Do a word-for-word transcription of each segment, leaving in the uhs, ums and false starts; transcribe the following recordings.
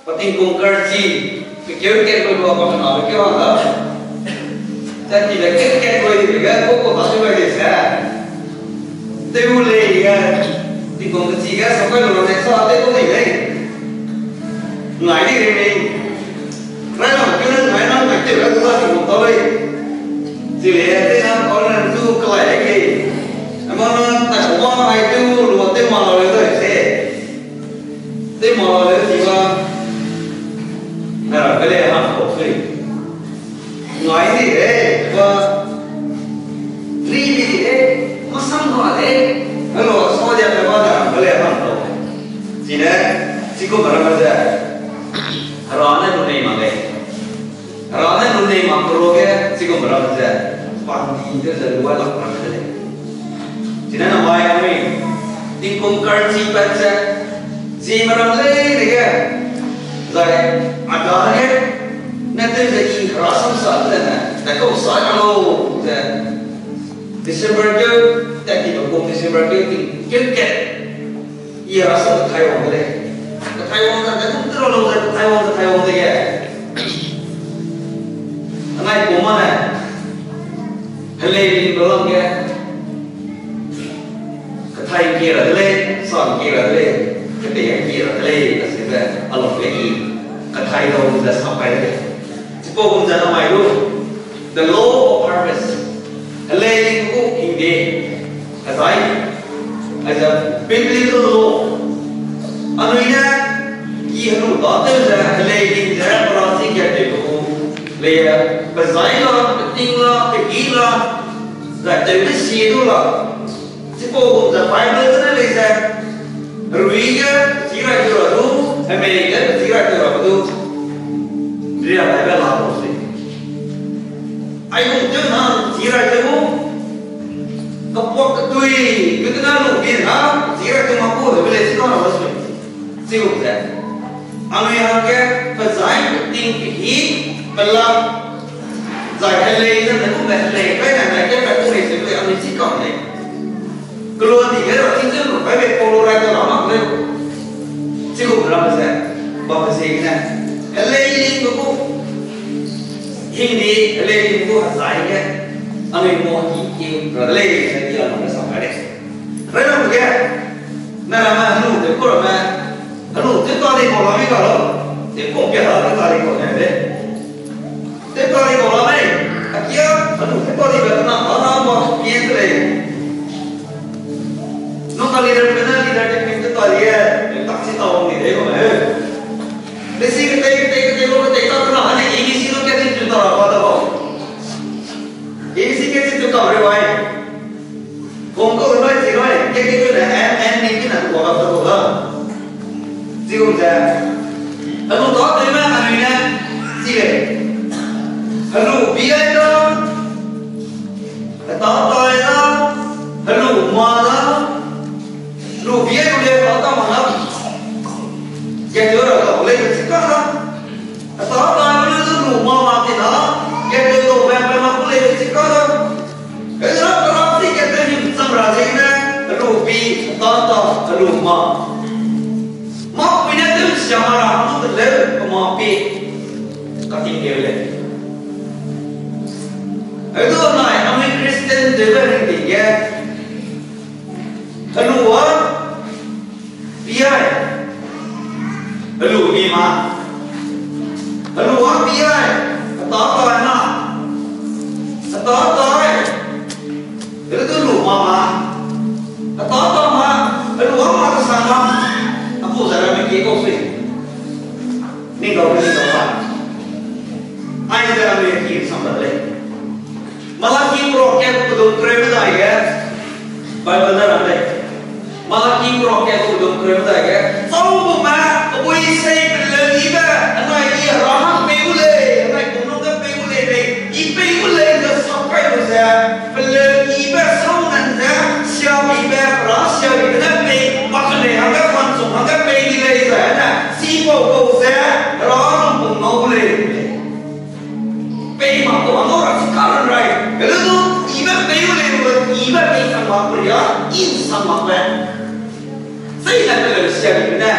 Tingkum karchi, pe keu kat lui lua pa kena pe keu hang da. Tat ti le keu kat lui di ge, ko ko ta su bai de se. Tew lei ge, tingkum karchi ge, sa kai lu ne sa tew ku lei lei. Ngai di lei lei. Rai lam keu ne ngai lam ngai tew rai ku la tingkum ta lei. Chi le, tew na kau ne du kelai lei ke. Ama na ta kau ma ngai tew lu tew ma la lei dai se. Tew ma la lei chi ba. Na ra ke le hang kau sui. Ngai di e, ba, ri di e, masang ba de, helo, so dia pe ba da, ba le bam to. Chine, chi kum ramme ze, Hera ne lu nei mak lei. Hera ne lu nei mak pe ro ge, chi kum ramme ze, pandi de ze lu ai lak ramme de lei. Chine na mai ami, tingkum karchi pat ze, zi meram lei de ge, zai, a da ge, ne tew ze i Hera sam sa de ne, ne kau sa ka lo, ze, December keu, tat ti ba kum December keu ting, keu kat, i Hera sam kethai wang de lei. Kethai wang ze, ne kum te ra lo ze, kethai wang, kethai wang de ge. Anai kum ma ne, helei ling be lam ge, kethai ki ra de lei, sam ki ra de lei, ketei ki ra de lei, kaseube, a lak lei i, kethai dau ze sa kai de lei. Chipau gum ze na mai lu, the law of harvest. Helei ling gu hingde, kethai, as a biblical law. Anui ne, i helu da tew ze, helei ling ze, pera chi ge tew lu, lei, pezai la, peting la, pegi la, zai tew ne sie du la. Chipau gum ze Bible gene lei ze, herui ge, chi rai tew ra du, hemei ge, chi rai tew ra du, ria daibe la lu se. Aigum tew na, chi rai tew gu, kapuak kedui, kekena lu bi na, chi rai tew ma gu, hebe lei chi ka ra la se. Chigum ze, anui hangge, pezai, peting, pehî, pela, zai helei ze ne gu me helei, kai na kai ge, kai gu lei se, anui chi kam lei. Keluadi ge ra ting ze lu, kai be polo rai te la mak lei. Chigum ramme ze, bam pe ziegene, helei ling gu, hingdi, helei ling gu, hezai ge, anui mâ ki ki ra de lei, ze i a lu ne sa kai lei. Rai lam ge, na ramme helu tew ku ramme, helu tew ta di kau la mi ka lo, tew ku pia la tew ta di kau ne de. Tew ta di kau la mei, a kia, helu tew ta dibe kena ta na ba pie de lei. Nung ka leader pe ne leader tew pie tew ta di e, tak chi ta wang di de kau ne. Lesi ketei, ketei, ketei, lo ketei ta kena, hane A B C lo kia chi tew ta ra ba da bau. A B C kia chi tew ta re wai. Kong kau nai chi nai, ke ke ne, N, N, ni ki na tu wa ga tu da. Chigum ze. Helu ta tew me anui ne, chi lei. Helu bi ai da. Heta ta ai da. Helu ma da. Helu bi ai lu le ta ta ma da. Ge tew ra ta le chi ka da. Heta ta lu lu ma ma ti na, ge tew dau be pe ma ku lei chi ka da. Hera pe ra si ge tew him chang ra ziegene, helu bi, heta ta, helu ma. Mâ pui ne tew sia ma ra hang du teleu, pe ma pi. Kating keu lei. Heudu nai, anui Christian tewbe ringting ge. Helu a, bi ai. Helu mi ma. Helu a bi ai. Heta ta na. Heta ta ai. Helu du lu ma ma. Heta ta ma. Helu a ma kesang ma. Apu zara me ki kau sui. Ning kau ni kau ma. Ai zara me ki sang da lei. Malaki pro ke ku dum kreu dai ge, Bible ne rang lei. Malaki pro ke ku dum kreu dai ge, chau bu ma, pui sei peleu ibe, anai i ra hang pei gu lei, anai kum nung ge pei gu lei, pei, i pei gu lei, ge sap kai lu ze, peleu ibe sau nan ze, siabibe, ra siabibe ne pei, mak lei, hangge fan sung, hangge pei di lei ze, ne, si pau pau ze, ra hang pung nau gu lei. Pei mak kau a ngau ra chi ka run rai. Helu du, ibe pei u lei lu, ibe pei sang mak peria, i sang mak be. Zai ne peleu sia di ne,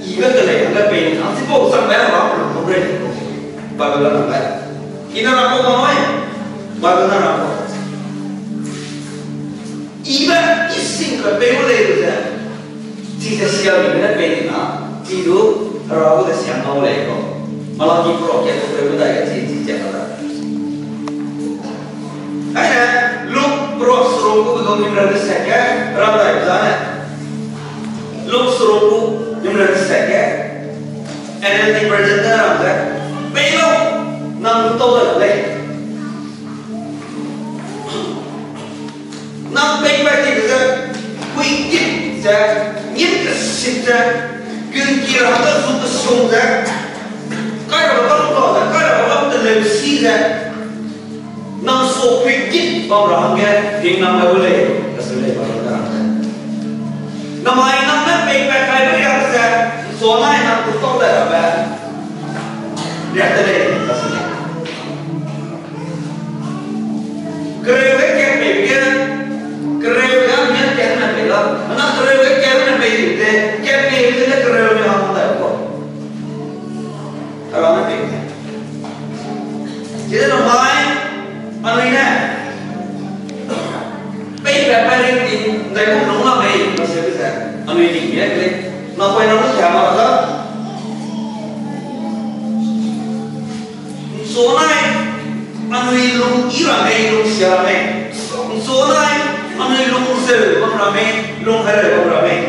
ibe kelei hangge pei hang chi pau sang Bible na bai. I na rang kau ba mai. Bible na rang kau. I be i sing ka pe gu lei lu ze. Chi ze sia mi ne pe ni na. Chi du, Hera gu de sia ngau lei kau. Malaki pro ke ko pe gu dai ke chi, chi che ka da. Aine, Luk pro sro gu dong ni ra de se ke, ra dai za ne. Luk sro gu ni ra de se ke. N L T version ne rang ze, pei lau, nang du tau de lei. Nang pei pai ti ze, hui tip ze, ngim kesit ze, gun ki ra hangge zu kesung ze, kai ra bam kau ze, kai ra bam teleu si ze, nang so hui tip bam ra hangge, hingnam gai gu lei, kaseu lei ba ra hangge. Namai nang ne pei pai kai be riak ze, so nai nang du tau de ra be, riak de lei, kaseu lei. Kereu ge kat pei ge, kereu ge miat kat ne pei la. Ana kereu ge kat ne pei de, kat pei ge ne kereu ge hang dai ko. Ara ne pei de. Chide namai, anui ne. Pei pe pe ring ting, dai ko nung la mei, na se be se. Anui ning ye le. Na poi na lu kia ma da. Nso nai, anui lung i ra mei, lung sia ra mei. Nso nai, anui lung zeu bam ra mei, lung hereu bam ra mei.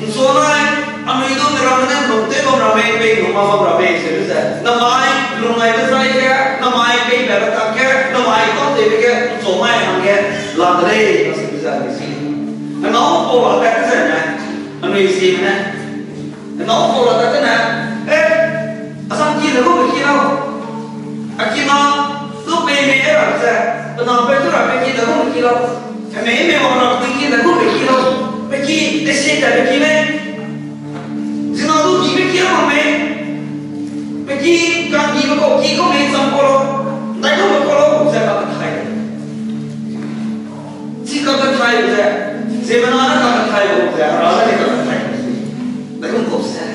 Nso nai, anui du miramme ne lung tew bam ra mei, pei lung ma bam ra mei, se lu ze. Namai, lung ai be zai ge, namai pei be ra tak ge, namai kau tei be ge, nso nai hangge, la de lei, na se lu ze, anui si. Anau pau la tat ke ze ne, anui si ne. Nau ko la ta tene, eh, asam ki le gu be ki lau. A ki ma, du pei mei e ra ze, pe na pe du ra pe ki le gu be ki lau. Pe mei mei wang ra pe ki le gu be ki lau. Pe ki, te si te pe ki mei. Zina du ki be ki lau mei. Pe ki, ka ki be ko ki ko mei sam ko lau. Dai ko be ko lau, ze ka pe kai. Chi ka pe kai ze, ziemmena ne ka pe kai ze, ra ne ka pe kai. Dai ko ko ze.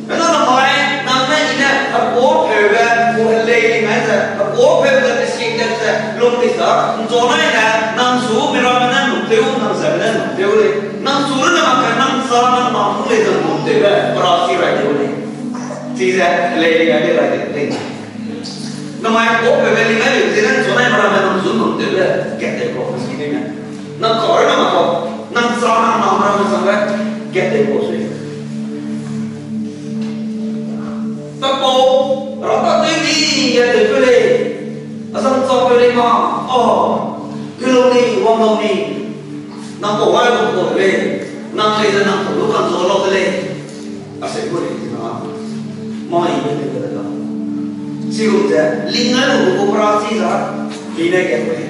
Ena namai, nang ne i ne, a ko peu be, ko helei ngai ze, a ko peu be, te si ke ze, lung ti sa, nzo nai ne, nang su, miramme ne, nung teu, nang ze, ne, nung teu le. Nang su ne, nang ka, nang sa, nang ma, nung le, nang nung teu be, para si rai teu le. Chi ze, helei ngai le rai teu le. Namai ko peu be, ling ngai le, zi ne, nzo nai, miramme, nang su, nung teu le, ke teu ko, si teu ne. Nang kau, nang kau, nang sa, nang ma, nang sa, nang kat tei kau sui. Pe pau, ra ta tei di, kat tei pe lei. Asam sa pe lei ma, oh, kilo ni, wang dau ni. Nang kau wai lu kau lei. Nang lei ze nang kau lu kan zo lau de lei. A se ku lei na. Ma i be te da. Sigum ze, ling ngai lu gu pra si za, mi ne kat pe lei.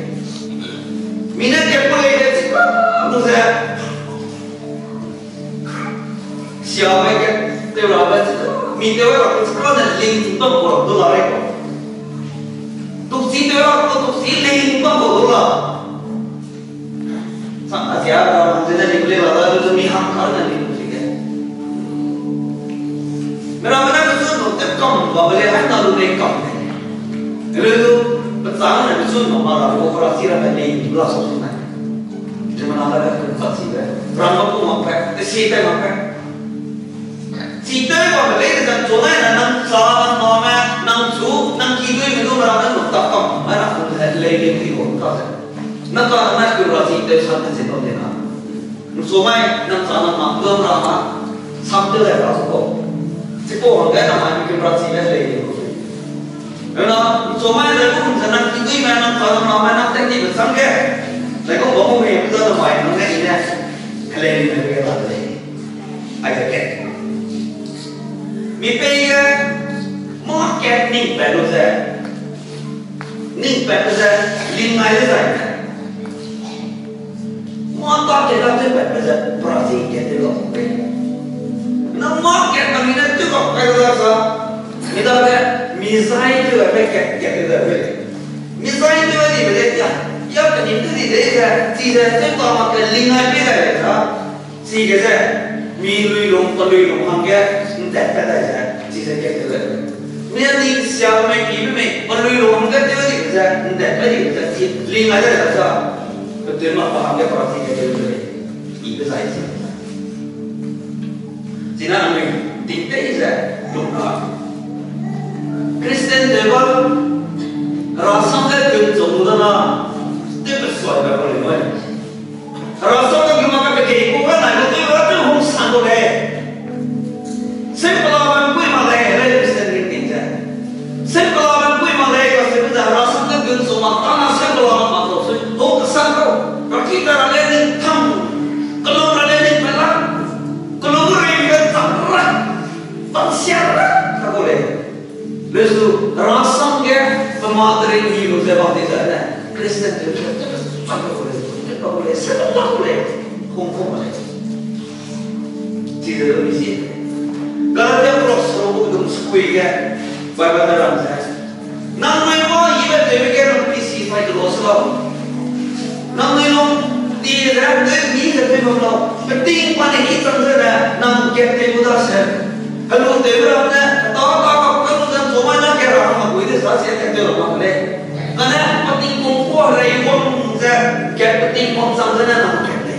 Mi ne kat pe lei de chi ka, lu ze. Sia be kat, teu ra be chi ka, mi teu ra be chi ka ne ling bam ko du la rei ko. Tuk si teu ra ko, tuk si ling bam ko du la. Sa, a sia ra, ze ne ling le la, la, lu ze mi hang ka ne ling si ke. Miramme ne pesun nung tep kam ba be le, hai na lu lei kam ne. Lu zu, pe chang ne pesun nung ma ra, lu ko ra si ra be lei, lu la sa su nai. Ziemmena ne pe chang si be. Ram ba ku mak pe, te si te mak pe. Chi te ba be lei, te chang chu nai na, nang sa, nang ma me, nang chu, nang ki dui me du, miramme ne nung tap kam, mai na ku lei, lei, lei, lei, ko ka se. Nang ka nang nai ku ra chi te san te se bam de na. Nang su mai, nang sa nang ma, du ra ma, sam te le ra su ko. Chi ko hangge nang mai mi ke ra chi le le ko. Ena, nang su mai le ku nang sa nang ki dui mai nang sa nang ma mai nang te ni be sang ge. Le ko ba mo mi za nang mai nang ne i ne. Hele ni ne ke ra le. Ai ke ke. Mi pei ge, market ning pe lu ze. Ning pat pe ze, ling ngai de zai ne. Mâ ta ke la tew pat pe ze, pra chi ke tew la pe. Na mâ ke ta mi ne tew la kai la sa. Mi da le, mi zai tew la pe ke, ke tew la pe. Mi zai tew la di pe de ya. Ya pe ni tew di de ze, chi ze tew ta ma ke ling ngai pe zai le sa. Chige ze, mi lui lung, pe lui lung hangge, ntat pat dai ze, chi ze ke tew la pe. Ne ni sia mei, i be mei, ma lui lu hangge tew di ze, nde pe di ze, chi, ling ai de za, pe tui ma pa hangge pa chi ge tew de lei, i be zai chi. China anui, ting tei ze, lung na. Christian tewba, rasam ge gun zong lu da na, tew pe suai ba ko lei mai. Rasam ge mak ka pe kei ku ka nai lu tew ra tew hung sang ko lei. Sempela ban pui mak lei, lei Christian ringting ze. Sempela ban pui mak lei, ka se ku ze rasam ge gun zong mak ta na sempela mak mak zong sui. Ho ka sang kau, raki ta ra lei ni tam. Kelum ra lei ni pela. Kelum rei ge zang ra. Bang sia ra, ka ko lei. Lesu, rasam ge, pema teri ni lu ze bang di ze ne. Christian te, te, te, pa ko lei, te pa ko lei, se pa ko lei. Hung ko lei. Chi ze lu mi si. Galatia cross ro bu dum sukui ge. Bible ne rang ze. Nang nai ma i be te ge nang P C five lo se lau. Nang nai lo ti ze te ni ze te lo. Peting pa ne i chang ze ne nang ke te lu da se. Helu tew ra ne, ta ta ka pe lu zan zo mai na ke ra ma bui de sa sia ke te ra ma le. Kane, peting kung kua rei wang ze, ke peting kung sang ze ne nang ke te.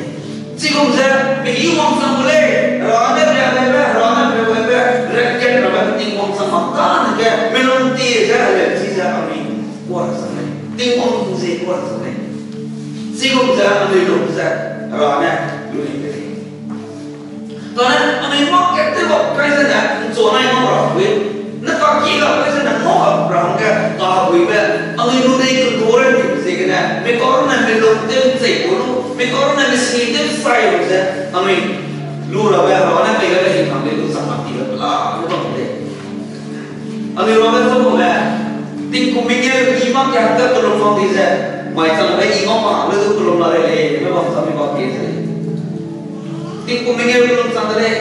Chigum ze, pe i wang sang le, ra ne ria le be, ra ne pe we be, re ke ra be peting kung sang ma ka ne ke, melung ti ze, le chi ze, ami, kua ra sang le. Ting wang ze, kua ra sang le. Chigum ze, ami lung ze, ra ne, lu le ke. Kane, anui mâ kat tew bak kai zene, nchu nai ngau ra hui. Ne kaki la kai zene, ngau ra hangge, ka hui be. Anui lu dei ke lu ra ni ziegene, mi kau ne mi lu tew nzei gu lu, mi kau ne mi si tew sai lu ze, anui lu ra be, ra ne pe ga le hing hang de lu sang mak ti be pela, lu bam de. Anui ramme chu bam le, tingkum mengeu i mak kia hangge kelum bam di ze, mai chang le i mak mak le du kelum la rei lei, be bam chang mi bam di ze. Tingkum mengeu kelum chang de lei.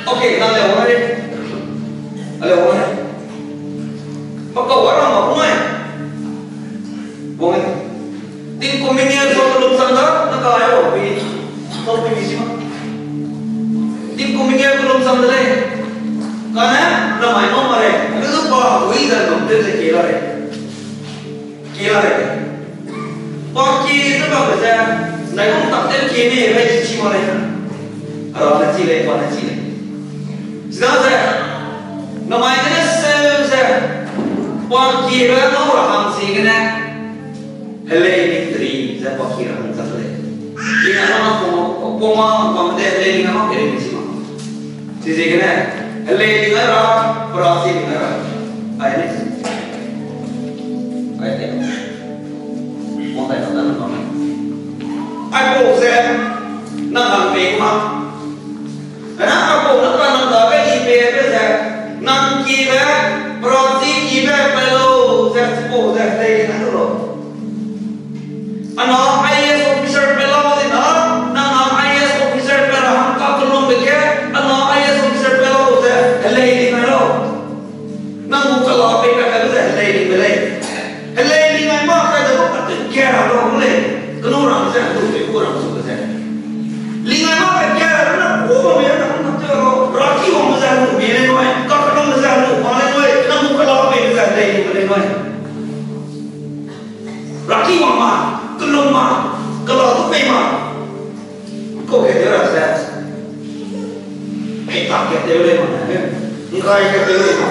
Okay, na le wa rei. A le wa rei. Ba ka wa ra ma bung ai. Bung ai. Tingkum mengeu sa kelum chang da, na ka ai wa pi. Sa pi mi si ma. Tingkum mengeu kelum chang de lei. Kane, na mai ma ma lei. Lu du pa hui zan bam tew ze kie la lei. Kie la lei. Pa kie ze bambe ze, nai gum tak tew kie mei rai chi chi ma lei. A ra ne chi lei, pa ne chi lei. Chidaze, namai gene seu ze, pa kiebe ngau ra hang ziegene, helei ning ri ze pa kie ra hang chak lei. Ling a na poma, poma, poma de helei ning a ma pere mi chi ma. Chiziegene, helei ning a ra, pera si ning a ra. Ai ne. Ai te. Mo tai ta na ma. Aipau ze, nang hang pei ma. Kane aipau ne kanang dage i peibe ze, nang kibe, perachi kibe pe lau ze, chipau ze helei ning a lu lau. Ana I A S officer pe lau ze na, nang na I A S officer pe ra hang kakellumbe ge, ana I A S officer pe lau ze helei ning a lau. Nang gu kela pei pat kai lu ze helei ning de lei. Helei ning ai mâ kai ze lu pat te kia ra lau lei. Kenu rang ze, lu pei gu rang su ze. Ling ai mâ kai kia ra na ku bam me na kum te lau. Raki wang ze lu mi lei nui, kakellum ze lu ma lei nui, nang gu kela pei ze helei ning de lei nui. Raki wang ma, kellum ma, kela du pei ma. Kau ke te ra ze. Pei tak ke te lei ma ne. Ngai ke te lei ma.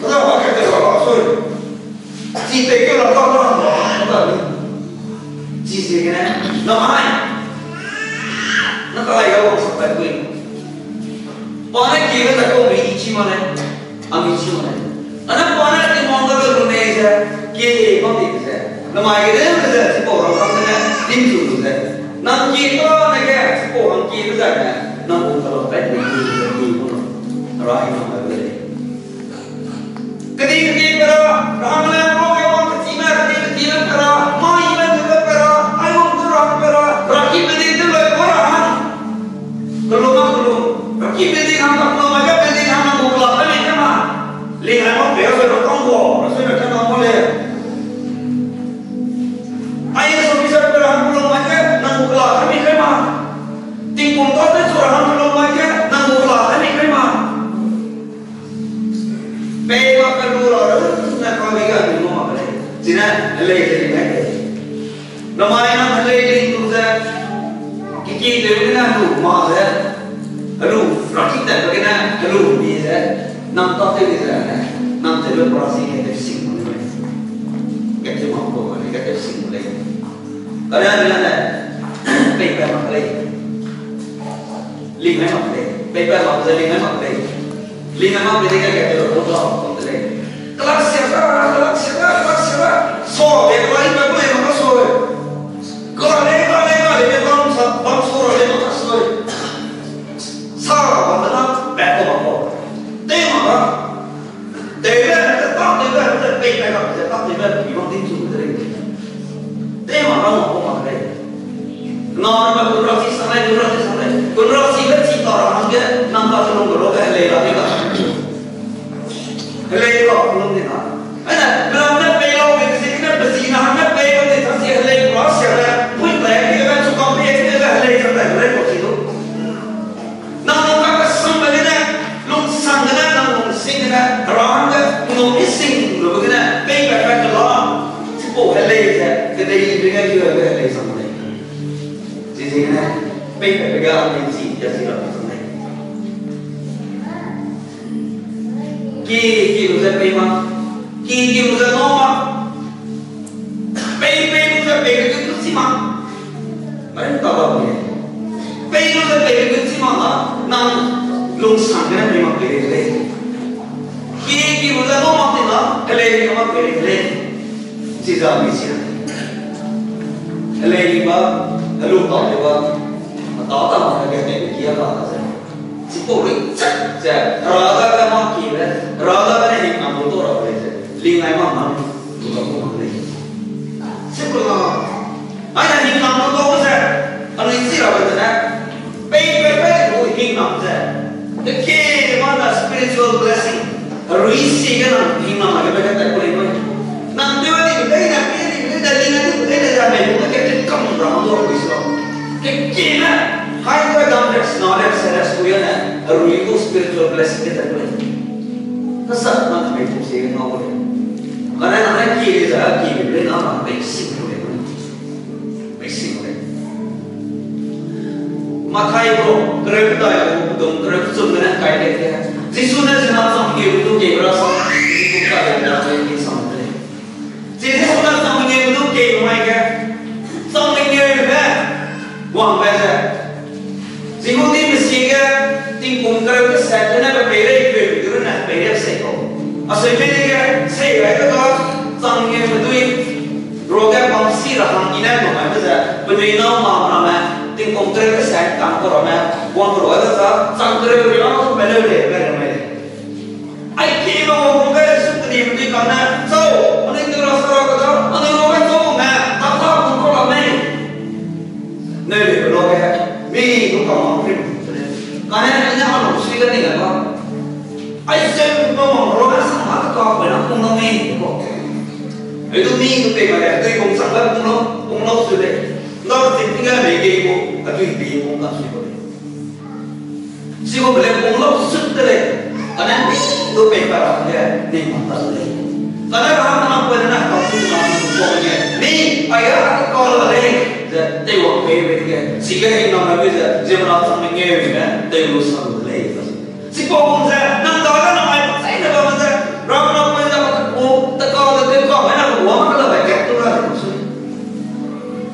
Ka da ba ke te ra ba sui. Chi te ke ra ba ba ba. Ka da ni. Chi ziegene. Na mai. Na kai ga wang sa kai kui. Pa ne kiebe ze kau mi i chi ma lei. Ami chi ma lei. Ana pa ne Tingwang dage lu nei ze, kie bam di ze. Namai ge de ze, chipau rang kam ne, dim zu lu ze. Nang kie ta ne ge, chipau rang kiebe ze ne, nang gu kela pat ni ze kie bam lu. Ra i nang de lei. Kedi kedi pe ra, rang le ro ge wang kechime, kedi kedi pe ra, mai me de pe ra, ai wang de ra pe ra, ra ki pe di de le pe ra hang. Kelum ma kelum. Ra ki building hang tak kelum ma ge building hang nang gu kela kai mei kai ma. Ling ai ma pe ra sui ra kang gu, ra sui ra kang gu le. I A S officer pe ra hang kelum ma ge nang gu kela kai mei kai ma. Tingkum ta te chu ra hang kelum ma ge nang gu kela kai mei kai ma. Wi ga ning mak lei. Chine, helei ze ling ai lei. Namai nang helei ling lu ze, kiki tew gene helu ma ze, helu raki tat gene helu mi ze, nang ta tew ze, nang tewbe pra si ge tew sing lei. Ge tew mak ko, ge tew sing lei. Kane ne, pei pa mak lei. Ling ai mak lei. Pei pa mak ze ling ai mak lei. Ling ai mak lei, ka ka te lo, ko ta, ko te lei. Kalak sia ka, kalak sia ka, kalak sia ka. So, e, kalak i pa ko e mak ka so e. Ka le, ka le, ka le, ka bam sa, bam so ra le mak ka so e. Sa, bam da, pa ko mak ko. Te mak ka. Tewbe, te tak tewbe, te pei pa ka, te tak tewbe, i bam ting chu te lei. Te mak ka mak ko mak lei. Na, na, kunra chi sang lei, kunra chi sang lei. Kunra chi be chi ta ra hangge, nang ka telung ge lo ge helei ra de ga. Helei ra telung de ga. Ane, melam ne pei lau be chi ne, pe chi na hangge pei lau de ta si helei ra sia le. Pui lei, ke be chu kam pei, ke be helei ra le, helei ko chi lu. Nang nang ka kasang be gene, lungsang gene, nang lungsing gene, ra hangge, nung i sing lu be gene, pei pa ka ke la. Chipau helei ze, kedei be ge, helei sang lei. Chi ziegene, pei pe pe ga anui chi, ya chi ra sang lei. Ki, ki lu ze pei ma. Ki, ki lu ze ngau ma. Pei, pei lu ze pei pe gu chi ma. Mai ta ba mi. Pei lu ze pei pe gu chi ma na, nang lungsang gene pei ma pei lei. Ki, ki lu ze ngau ma ti na, helei ma pei lei. Chiza mi sia. Helei ni ba, helu tau ni ba, a tau tau ma ge te ki a ba ta ze. Chipau rui chak ze, ra da ga ma ki le, ra da ga ne hing nang lu tau ra le ze. Ling ai ma nang lu tau ma le. Chipau la, ai na hing nang lu tau ze, anui chi ra be ze ne. Pei, pei, pei, lu hing nang ze. Te ke ma na spiritual blessing. Rui si ge nang hing nang ge be ge tai ku lei mai. Nang tew di be dai na, pe di be dai na, ling di be dai na, da me lu ke te kam ra ma lu rui si lo. Ke ke na, hai ko dam re, sna re, se re, su ya na, rui gu spiritual blessing ke tai ku lei. Ka sa na me tu si ge ngau lei. Ka na na ki le za, ki le na ma pe si ku lei. Pei sing lei. Mathai gu, kereu dai gu, dum kereu chum gene kai lei ge. Jisu ne zina chang keu du keu ra sa, Jisu ka le da le ki sang lei. Jisu ne chang keu du keu mai ge. Chang keu be, wang be ze. Jihudi mesi ge, tingkum kereu kesat gene pe pei rei peu du ne pei rei sei kau. A sei pei ge, sei rai ge ga, chang keu me dui. Ruage bam si ra hang i ne lu mai be ze, penui nâu ma ramme, tingkum kereu kesat tang kau ramme, wang kau ra ze za, chang kereu ri a, pe leu lei, pe leu mei lei. Ai ki ma wang kau ge, su penui penui kane, zau, anui ndu ra sa ra ka za, anui ruage zau me, tak la kum kau ra mei. Neu lei pe luage, mi du ka ma rim, kane i ne a lu sui ge ni le ba. Ai se ma wang ruage sa ma ka ka pe na kum na mei ko. Ai du mi du pe ma le, dui kum sang ge kum lau, kum lau su lei. Ndau ting ting ge mei ge ko, a dui bi kum na su ko lei. Sigu bele pung lau sut te lei. Kane mi du pei pa ra ge, ni ma ta lei. Kane ra na pe na ka pu na pu ko ge. Ni, ai a ka la lei. Ze, te wa pe be ge. Si ge ni na ma be ze, ze ma na ta me nge be, te lu sa lu lei. Sipau kum ze, nang da ge na mai pa sai na ba ze, ra na pe na ka pu, ta ka de te ka, mai na ka wa ma ka la ba ke tu na su.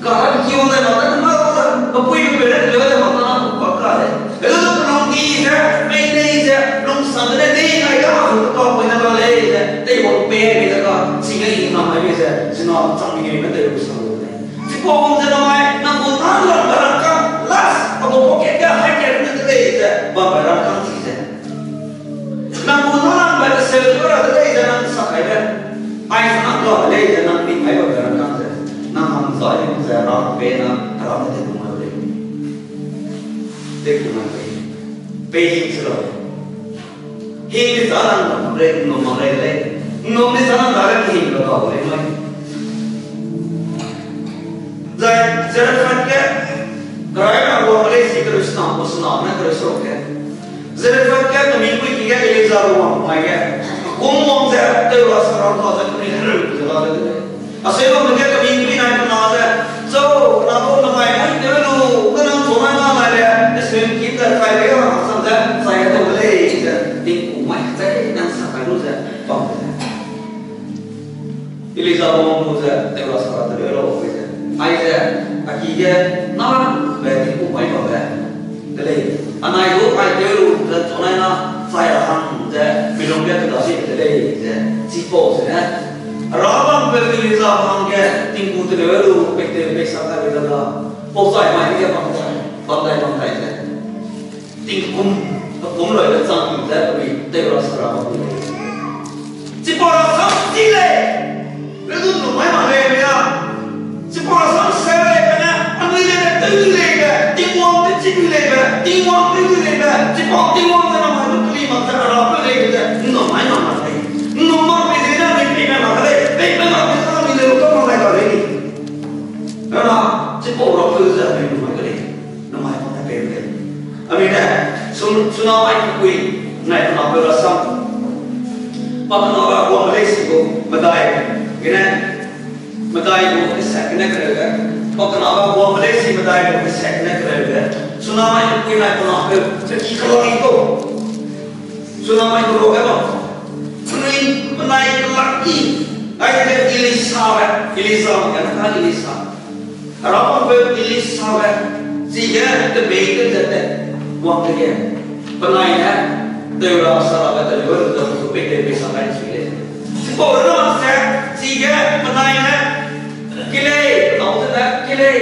Ka kiu ne ma ta ma ta, pa pui pe ne le ne ma ta na pa ka le. Ele na pa nong ki ze, mei nei ze, nong sang ne nei ai ga, pa pui ne la le ze, te wang pe ne ka, si ne i na mai ze, si na chang ne me te lu sang ne. Sipau kum ze na mai, nang kum na la ba ra ka, last, pa ko pocket ga hai ke ne te le ze, ba ba ra ka si ze. Nang gu na lang bai te seu tu ra de lei ze nang sa kai be. Ai sa nang tua de lei ze nang ping ai ba be rang kang ze. Nang hang zai ze ra pe na ra me te gu ma lei. Te gu ma lei. Pe hing se lo. Hing ni sa nang le, nung ma lei lei. Nung ni sa nang da le hing lo ta lei mai. Zai, Zarephath ge, Karaina ruang lei si kereu sena, gu sena, ne kereu seruk ge. Zarephath ge, kemipui ki ge, Eliza ruang mai ge. Kum wang ze, tew ra sara ta ze, kumi hereu ze la de. Asei bam ge kami kumi nai kena ze, so, na ko na mai nai tew lu, kena so mai na nai le, Israel ki te kai le, sang ze, sai to le, ze, tingkum mai ze, nang sa kai lu ze, bam ze. Elija wang lu ze, tew ra sara te le lo, ze. Ai ze, a ki ge, na, be tingkum mai bam be. Te lei, anai du ai tew lu ze chunai na, sai ra hang ze, milung ge keda si te lei ze, chipau ze ne. Ra bam pe Elija hangge, tingkum te le lu, pe te pe sa kai le da. Pau sai mai ge bam dai, bam dai, bam dai ze. Tingkum, kum loi le chang ze, pe mi tew ra sara bam de lei. Chipau ra sam chi lei. Pe du nu mai mak lei mei a. Chipau ra sam se lei pe ne, anui lei ne tew lei be, Tingwang te chi lei be, Tingwang tew lei be, chipau Tingwang ze na mai du keli mak ze, ra pe lei be ze, nu mai mak mak lei. Nu mak pe ze na mi pe mak lei, pe pe mak pe ze na mi lei lu ka mak lei ka lei. Ra, chipau ra pe ze mi nu mai ka lei. Namai pau ne pei de. Anui ne, sun-, suna mai kepui, nai kena peu rasam. Pa kena ba guang lei si gu, medai, gene, medai gu kesek gene kereu ge. Pa kena ba guang lei si medai gu kesek gene kereu ge. Suna mai kepui nai kena peu, pe ki kelang i gu. Suna mai kepui ge ba. Penui penai kelak i, ai de Elisa be, Elisa be, na Elisa. Hera bam peu Elisa be, chige tebei te ze te, wang te ge. Penai ne, tew ra sa ra be te leu, te zu pei te pei sa kai chi le. Chipau ra se, chige penai ne, ki lei, nau ze ne, ki lei.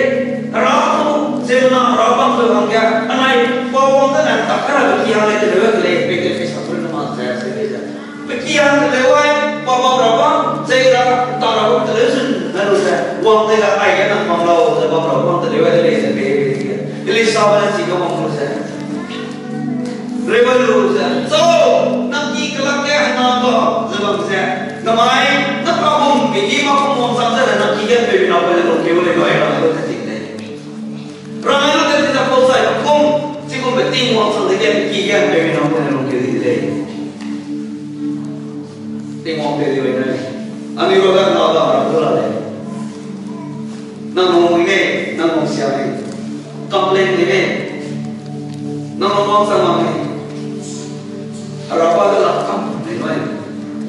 Hera bam, ze na hera bam peu hangge, anai, pa wang ze ne, tak ka ra ki hang lei te leu, ki lei, pei te pei sa kai lu ma ze, se lei ze. Pe ki hang te leu ai, pa bam ra bam, zei ra, ta ra bam te leu zun, na lu ze, wang te ga ai ge nang bam lau, ze bam ra bam te leu ai de lei ze pe, pe, pe, Elisa be ne chi ga wang lu ze. Rewa lu ze, so, nang ki kelak ge hena ga, ze bam ze. Namai, na pa bum, pe ki ma bum wang sang ze, nang ki ge pe na pe lu ke le gai ra, lu ze ting de. Rang ai lu de ti za pau sai kum, chi kum be Tingwang sang de ge ki ge pe mi nang pu ne lungkeu di de lei. Tingwang pe di wei ne. Anui ro da na da ra du la lei. Nang nung mui ne, nang nung sia ne. Complain de ne. Nang nung wang sang ne. Hera ba de la kam ne nui.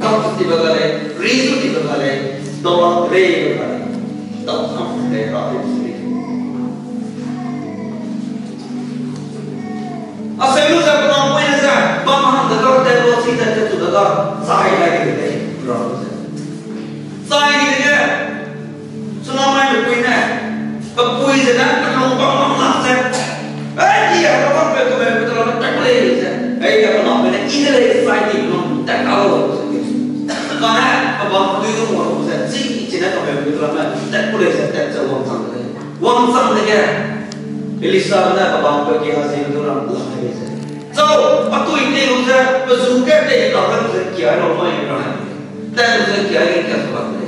Kam ti ba ga lei, ri zu ti ba ga lei, dau la rei ba ga lei. Dau kam ne ra de si. Asei lu ze penang pui ne ze, bam hang de ga, te lu chi te te tu de ga, zai lai de de, ra lu ze. Zai de de, suna mai lu pui ne, pe pui ze ne, pe lu bam bam lak ze. Ei, i a ka bam pe ke me pe te la me tak le ze. Ei, a ka bam pe ne, i de le zai di lu tak ka lo ze. Ka ne, ka bam pe du mo lu ze, chi chi ne ka me pe te la me tak le ze, tak ze wang chang de. Wang chang de ge, Elisa ne pe bam pe Gehazi du ram la de ze. Zau, a tui te lu ze, pe zu ge te ta lu ze, kia lo mai ra. Te lu ze, kia ge kia ba de.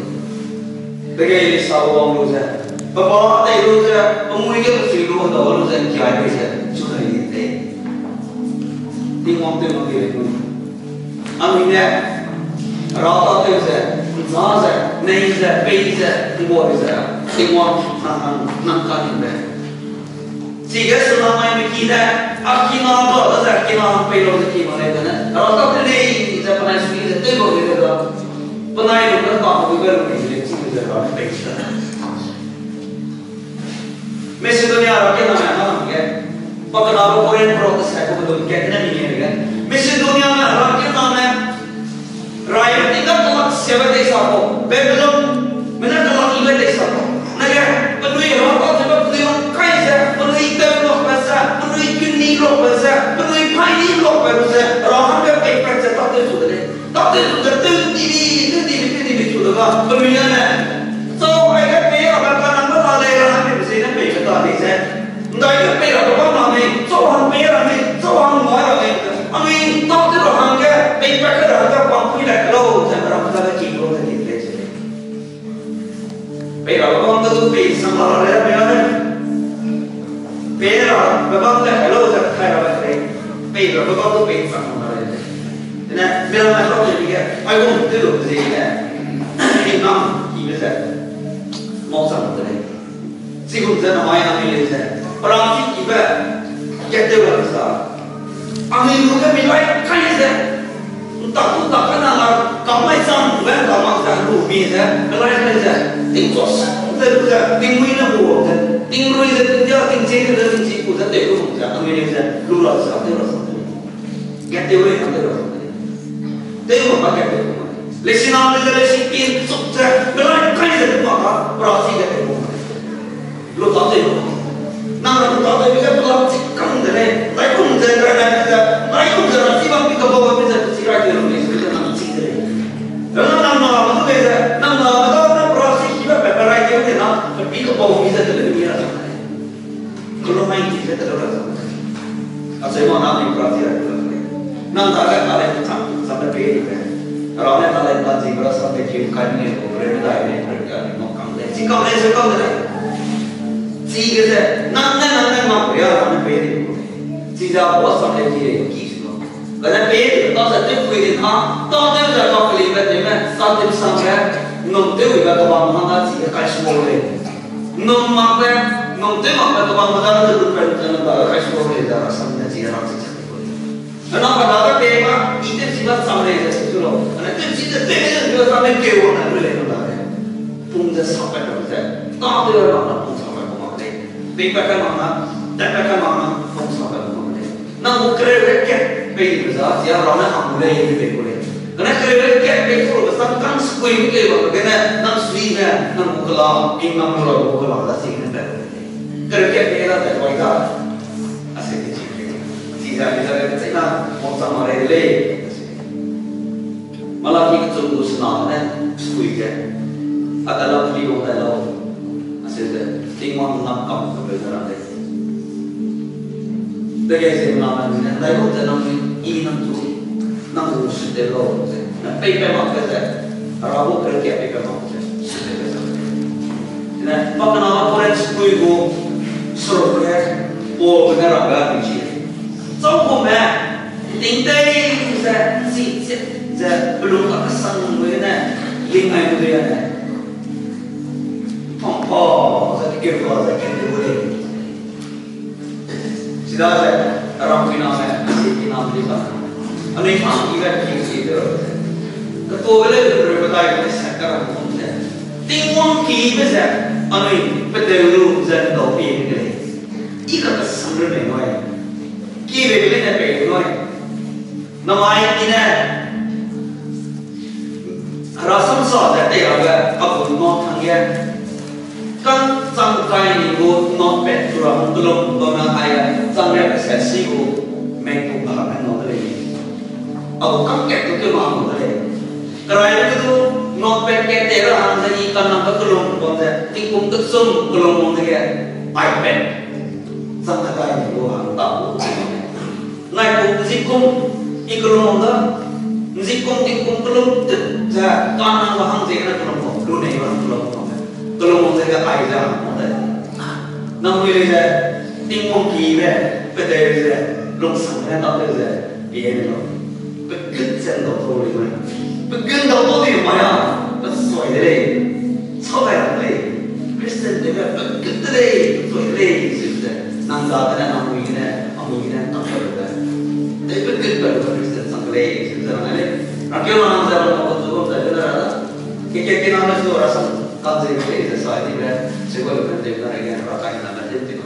Dege Elisa wang lu ze, pe ba te lu ze, pe mui ge pe sui lu da lu ze, kia de ze, chu de ni te. Tingwang te ma de lu. Anui ne, ra ta te ze, za ze, nei ze, pei ze, ngua ze, Tingwang nang, nang, nang ka ni be. Chige suna mai me ki ne, a kina ga da ze kina pei lu ze ki ma lei de ne. Ra ta te lei ze penai sui ze te lu lei de da. Penai lu ne ta lu be lu lei chi lu ze ra pei sa. Macedonia ra kena me na ge. Pa kena ba Corinth ro te sa ko du ke ne mi ge. Macedonia me ra kena me. Rai ti ga kelak siabe tei sa ko, Babylon, mena kelak ibe tei sa ko. Nege, penui ra ta ze ba penui rang kai ze, penui tew lok be ze, penui kuni lok be ze, penui paini lok be ze, ra hangge pei pet ze ta tew zu de lei. Ta tew zu ze tew di di, tew di di, tew di di zu de ga, penui ne ne. Zau ai ge pei ra ba ka nang ba la lei ra hangge pe ze ne pei be ta di ze. Ndai ge pei ra ba bam la mei, zau hang pei ra mei, zau hang ngai ra mei. Anui tau te ra hangge, pei pat te ra hangge, pang pui le kelo, ze ra hangge ki kelo ze di le ze. Pei ra ba bam te du pei sang la le mei ra ne. Pei ra ba bam le kelo ze kai ra le. Pei ra ba bam du pei sang la le. Ne, mei ra ne kau ze di ge. Aigum tew lu ziegene, hingnam kibe ze, mau chang de lei. Chigum ze namai anui lei ze, perachi kibe, kat tew ra sa. Anui lu ge mi lai kai ze, ntak tu tak ka na la, kam mai chang be ka mak ze lu mi ze, kelai kai ze, tingchua sang ze lu ze, tingmui ne bu ze, tingrui ze, tingdia, tingchie ze, tingchi ku ze, tew lu ze, anui lei ze, lu ra sa, tew ra sa, tew. Kat tew lei, tew ra sa, tew. Tew ma ka kat tew ma. Leisi na le ze leisi pin chuk ze, kelai kai ze lu ma ka, perachi kat tew ma. Lu ta tew lu. Nang lu ta tew ge perachi kang de lei. Dai kum ze, dai dai ze, dai kum ze, rachi bam pi ka bau pi ze, chi rai tew lu lei, chi ze nang chi de lei. Nang nang na ma du lei ze, nang na ma da na perachi kibe pe pe rai tew de na, pe pi ka bau pi ze de lei, mi ra sa. Kelum mai ki ze te lu ra sa. Acheu ma na mi perachi ra lu ra. Nang dage talent chang, chang de pei de. Ra ne talent ba zi ra sa te kiu kai ne ko, re ne dai ne, re ka ne mo kam le. Chi kam le, chi kam le. Chi ge ze, nang ne, nang ne ma ko ya, nang ne pei de ko. Chi za bo sa le ki le ki su. Kane pei de ta sa te kui de ha, ta te za ka keli be de me, sa te sang ge, nong te wi ba ka bam ha na chi ge kai su le. Nung mak be, nung tew mak be, kebang meda ne lu pen, ne lu ba, kai su le da, rasam ne zi ra zi chang de. Ana ba da da pe ma, i te zi ba chang le da su lo. Ana te zi te te ne lu ba chang le ke wa na lu le da. Pung de sa pe da de. Ta de la na pung sa pe ko ma le. Pe pe ka ma na, da pe ka ma na, pung sa pe ko ma le. Nang gu kereu ge kat pei di be za, sia ra ne hang gu lei, di pei gu lei. Kane kereu ge kat pei gu lu be sang kang sukui mi lei ba, kane nang sui ne, nang gu kela, ping nang lu ra gu kela, da si ne pe. Kereu kat pei da, da wai da. A se ke chi ke. Si za, si za ke, si na, mo sa ma lei lei. Malaki kechum gu sena ne sukui ge, a ta la peli wang dai lau. Aseu ze, Tingwang nam kam kabe ze rang lei. Dege ze nang ne, dai lu ze nang i nang tu, nang gu su te lau ze. Na pei pe mak ze, a ra gu pe kia pei pe mak ze, su te pe ze. Ne, pa kena la Korinth sukui gu, suru ge, Paul ne rang ga ni chi. Chau gu me, Tingtei ze, nzi ze, ze, pelung kakesang lu ne, ling ai lu ne. Pam pa, ze, keu pa, ze, keu lu ne. Sida ze, aram pui na me, si pui na me li ba. Anui ma ki ga ki ki de. Ka to le le re ba dai ne sa ka ram kum ze. Tingwang ki be ze, anui pe de lu ze, dau pi ne le. I kakesang lu ne ngai. Ki be le ne pe lu ngai. Namai i ne, rasam sa ze tei rabe, a gu note hangge. Kang chang kai ni gu note pet tu ra hang kelum bam na kai a, chang ria pe set si gu, mei gu ba hang note lei. A gu kang kat tu ke ma note lei. Kerai lu du, note pet ke tei ra hang ze i kanang ka kelum bam ze, tingkum kechum kelum bam ze ge, iPad. Chang kai ni gu hang ta gu. Ngai kum nzi kum i kelum da, nzi kum ting kum kelum te, ze, kanang ba hang ze na kelum kum, lu nei ba kelum kum. Kelum kum ze ga ai ze hang kum de. Nang lui le ze, Tingwang ki be, pe de ze, lungsang ne ta de ze, pie ne lo. Pe gut ze ndau to lui mai. Pe gut ndau to lui mai a, pe soi de lei. Chau gai ra de lei. Christian te be pe gut de lei, pe soi de lei, sui ze. Nang za de ne, nang mui de ne, a mui de ne, nang soi de. Te pe gut pe lu Christian sang de lei, sui ze nang lei. Nang keu nang ze nang ko zu ze de ra da. Ke ke ke nang le zu ra sang, kan ze de lei, ze sai di be. Se ko lu kan de na re ge, ra kai na na de de.